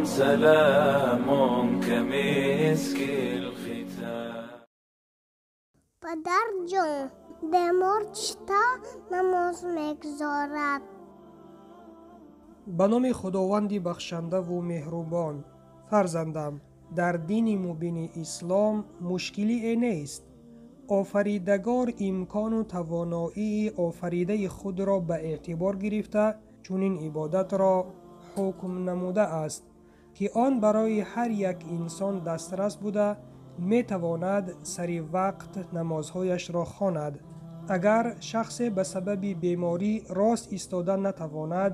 سلام كمسك الختام. Падарҷон, бемор чӣ тавр намоз мегузорад? Ба номи Худованди бахшандаву меҳрубон. Фарзандам, дар дини мубини ислом мушкилие нест. Офаридагор имкону тавоноии офаридаи худро ба эътибор гирифта, чунин ибодатро ҳукм намудааст, ки он барои ҳар як инсон дастрас буда, метавонад сари вақт намозҳояшро хонад. Агар шахсе ба сабаби беморӣ рост истода натавонад,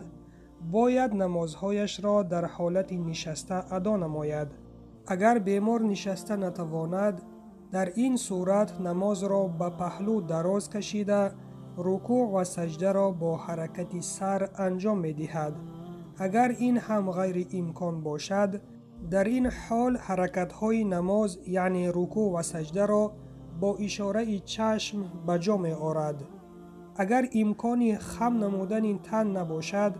бояд намозҳояшро дар ҳолати нишаста адо намояд. Агар бемор нишаста натавонад, дар ин сурат намозро ба паҳлӯ дароз кашида, рукӯъ ва саҷдаро бо ҳаракати сар анҷом медиҳад. Агар ин ҳам ғайриимкон бошад, дар ин ҳол ҳаракатҳои намоз, яъне рукӯъ ва саҷдаро бо ишораи чашм ба ҷо меорад. Агар имкони хам намудани тан набошад,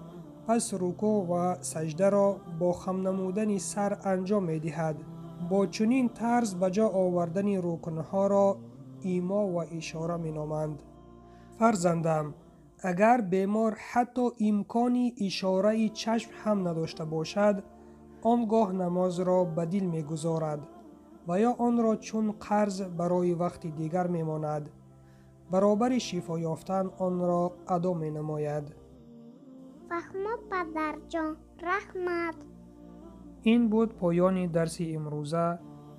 пас рукӯъ ва саҷдаро бо хам намудани сар анҷом медиҳад. Бо чунин тарз ба ҷо овардани рукнҳоро имо ва ишора меноманд. Фарзандам, агар бемор ҳатто имкони ишораи чашм ҳам надошта бошад, он гоҳ намозро ба дил мегузорад ва ё онро чун қарз барои вақти дигар мемонад. Баробари шифо ёфтан онро адо менамояд. Фаҳмо, падарҷон, раҳмат. Ин буд поёни дарси имрӯза.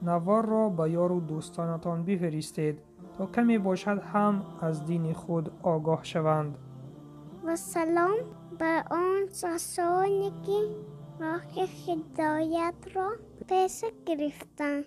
Наворро ба ёру дӯстонатон бифиристед, то каме бошад ҳам аз дини худ огоҳ шаванд. Ва салом ба он касоне, ки роҳи ҳидоятро пеш гирифтанд.